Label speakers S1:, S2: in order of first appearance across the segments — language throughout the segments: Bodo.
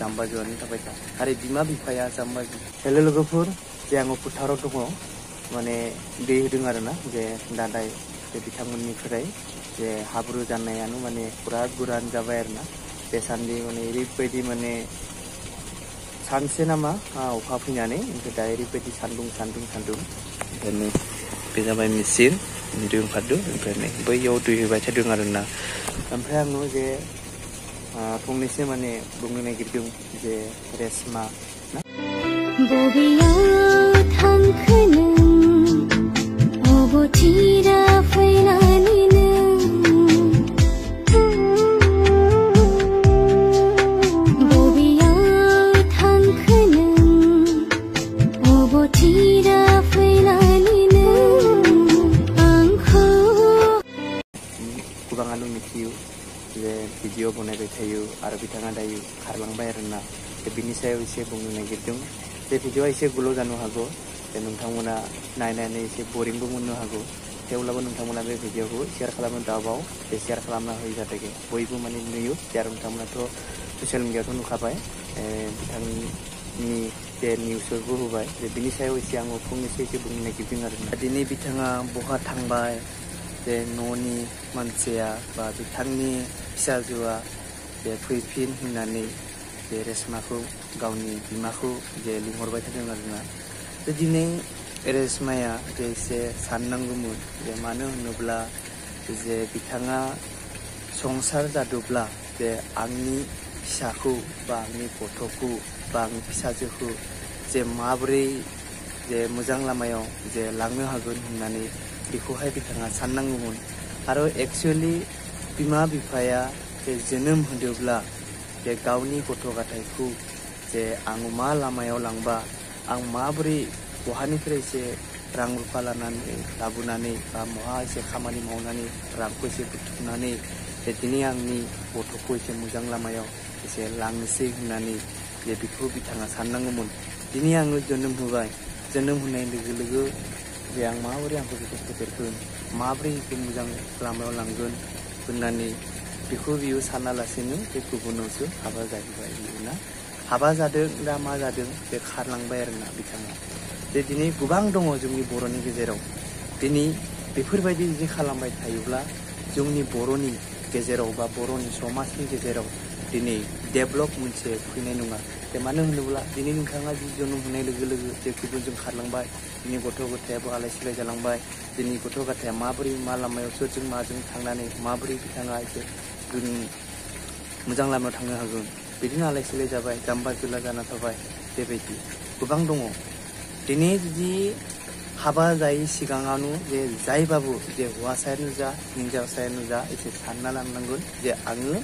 S1: जाम्बा जुवानि थाबाय था आरो बिमा बिफाया जाम्बा हेलो लोगोफोर जे आङो फोथाराव दङ माने दै होदों आरोना जे दादाय जे बिथांमोननिफ्राय जे हाब्रु जानायानो माने पुरा गुरान जाबाय आरोना बे सानदि माने ओरैबायदि माने सानसे नामा अखा फैनानै ओमफ्राय दा ओरैबायदि सान्दुं ओंखायनो बे जाबाय मेचिन दै ओंखारदों ओमफ्राय नै बैयाव दै होबाय थादों आरोना ओमफ्राय आङो जे फंनैसो माने बुंनो नागिरदों जे रेशमा ना
S2: बबेयाव थांखो नों अबथिरा फैनानै बबेयाव थांखो नों अबथिरा फैनानै आंखौ
S1: गोबाङानो मिथियो जे भिडिअ बनायबाय थायो आरो बिथाङा दायो खारलांबाय आरोना बिनि सायाव एसे बुंनो नागिरदों जे भिडिअआ एसे गोलाव जानो हागौ जे नोंथांमोना नायनानै एसे बरिंबो मोननो हागौ थेवब्लाबो नोंथांमोना बे भिडिअखौ शेयार खालामनो दाबाव जे शेयार खालामना होयो जाहाथे बयबो माने नुयो आरो नोंथांमोनाथ' ससियेल मिडियायावथ' नुखाबाय बिथांनि जे निउसफोरबो होबाय जे बिनि सायाव एसे आङो फंनैसो एसे बुंनो नागिरदों आरोना दिनै बिथाङा बहा थांबाय जे न'नि मानसिया बा बिथांनि फिसाजोआ जे फैफिन होननानै जे रेशमाखौ गावनि बिमाखौ जे लिंहरबाय थादों आरोना जे दिनै रेशमाया जे एसे साननांगौमोन जे मानो होनोब्ला जे बिथाङा संसार जादोंब्ला जे आंनि फिसाखौ बा आंनि गथ'खौ बा आंनि फिसाजोखौ जे माबोरै जे मोजां लामायाव जे लांनो हागोन होननानै बेखौहाय बिथाङा साननांगौमोन आरो एक्सुवेलि बिमा बिफाया जे जोनोम होदोंब्ला जे गावनि गथ' गथायखौ जे आं मा लामायाव लांबा आं माबोरै बहानिफ्राय एसे रां रुफा लाबोनानै बा बहा एसे खामानि मावनानै रांखौ एसे बुथुमनानै जे दिनै आंनि गथ'खौ एसे मोजां लामायाव एसे लांनोसै होननानै जे बेखौ बिथाङा साननांगौमोन दिनै आङो जोनोम होबाय जोनोम होनाय लोगो लोगो जे आं माबोरै आंखौ बेखौ फेदेरगोन माबोरै बेखौ मोजां लामायाव लांगोन होननानै बेखौ बियो सानालासेनो बे गुबुनावसो हाबा जाहैबाय बियोना हाबा जादों दा मा जादों बे खारलांबाय आरोना बिथाङा जे दिनै गोबां दङ जोंनि बर'नि गेजेराव दिनै बेफोरबायदि जे खालामबाय थायोब्ला जोंनि बर'नि गेजेराव बा बर'नि समाजनि गेजेराव दिनै डेभेलप मोनसे फैनाय नङा जे मानो होनोब्ला दिनै नोंथाङा जि जोनोम होनाय लोगो लोगो जे गुबुनजों खारलांबाय दिनै गथ' गथायाबो आलाय सिलाय जालांबाय दिनै गथ' गथाया माबोरै मा लामायाव सोरजों माजों थांनानै माबोरै बिथाङा एसे मोजां लामायाव थांनो हागोन बिदिनो आलाय सिलाय जाबाय जाम्बा जुला जाना थाबाय बेबायदि गोबां दङ दिनै जुदि हाबा जायै सिगाङावनो जे जायबाबो जे हौवासायानो जा हिन्जावसायानो जा एसे सानना लानांगोन जे आङो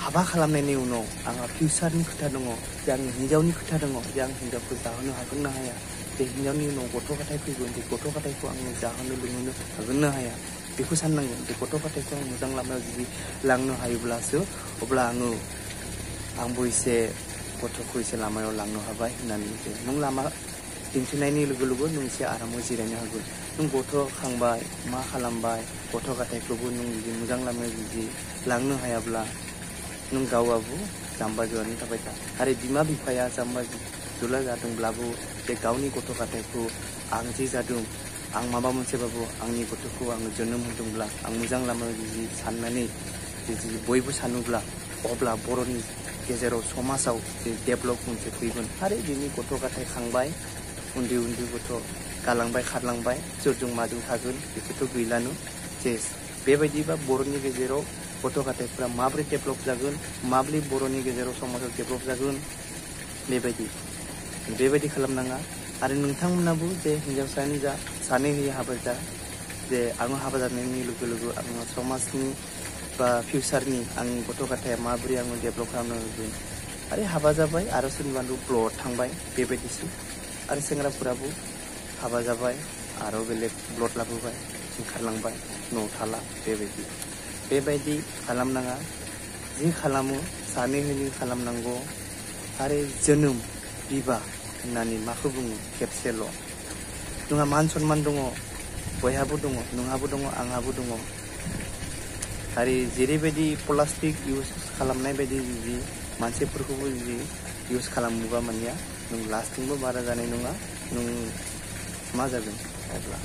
S1: हाबा खालामनायनि उनाव आंहा फिउचारनि खोथा दङ जे आंनि हिन्जावनि खोथा दङ जे आं हिन्जावखौ जाहोनो हागोन ना हाया जे हिन्जावनि उनाव गथ' गथाय फैगोन जे गथ' गथायखौ आङो जाहोनो लोंहोनो हागोन ना हाया बेखौ साननांगोन जे गथ' गथायखौ आं मोजां लामायाव जुदि लांनो हायोब्लासो अब्ला आंबो एसे गथ'खौ एसे लामायाव लांनो हाबाय होननानै जे नों लामा दिन्थिनायनि लोगो लोगो नों एसे आरामाव जिरायनो हागोन नों गथ' खांबाय मा खालामबाय गथ' गथायखौबो नों जुदि मोजां लामायाव जुदि लांनो हायाब्ला नों गावाबो जाम्बा जुवानि थाबाय था आरो बिमा बिफाया जाम्बा जुला जादोंब्लाबो जे गावनि गथ' गथायखौ आं जे जादों आं माबा मोनसेबाबो आंनि गथ'खौ आङो जोनोम होदोंब्ला आं मोजां लामायाव जुदि साननानै जुदि बयबो सानोब्ला अब्ला बर'नि गेजेराव समाजाव जे डेभेलप मोनसे फैगोन आरो बिनि गथ' गथाय खांबाय उन्दै उन्दै गथ' गालांबाय खारलांबाय सोरजों माजों थागोन बेखौथ' गैलानो जे बेबायदिबा बर'नि गेजेराव गथ' गथायफ्रा माबोरै डेभेलप जागोन माबोरै बर'नि गेजेराव समाजाव डेभेलप जागोन बेबायदि खालामनाङा आरो नोंथांमोनाबो जे हिन्जावसायानो जा सानै हयै हाबा जा जे आङो हाबा जानायनि लोगो लोगो आङो समाजनि बा फिउचारनि आंनि गथ' गथाया माबोरै आङो डेभेलप खालामनो होगोन आरो हाबा जाबाय आरो सोरनिबा ब्लड थांबाय बेबायदिसो आरो सेंग्राफोराबो हाबा जाबाय आरो बेलेग ब्लड लाबोबाय ओंखारलांबाय न'आव थाला बेबायदि खालामनाङा जि खालामो सानै हयै खालामनांगौ आरो जोनोम बिबा होननानै माखौ बुङो खेबसेल' नोंहा मान सनमान दङ बयहाबो दङ नोंहाबो दङ आंहाबो दङ आरो जेरैबायदि प्लास्टिक इउज खालामनाय बायदि जुदि मानसिफोरखौबो जुदि इउज खालामोबा मानिया नों लास्टिंबो बारा जानाय नङा, नों मा जागोन अब्ला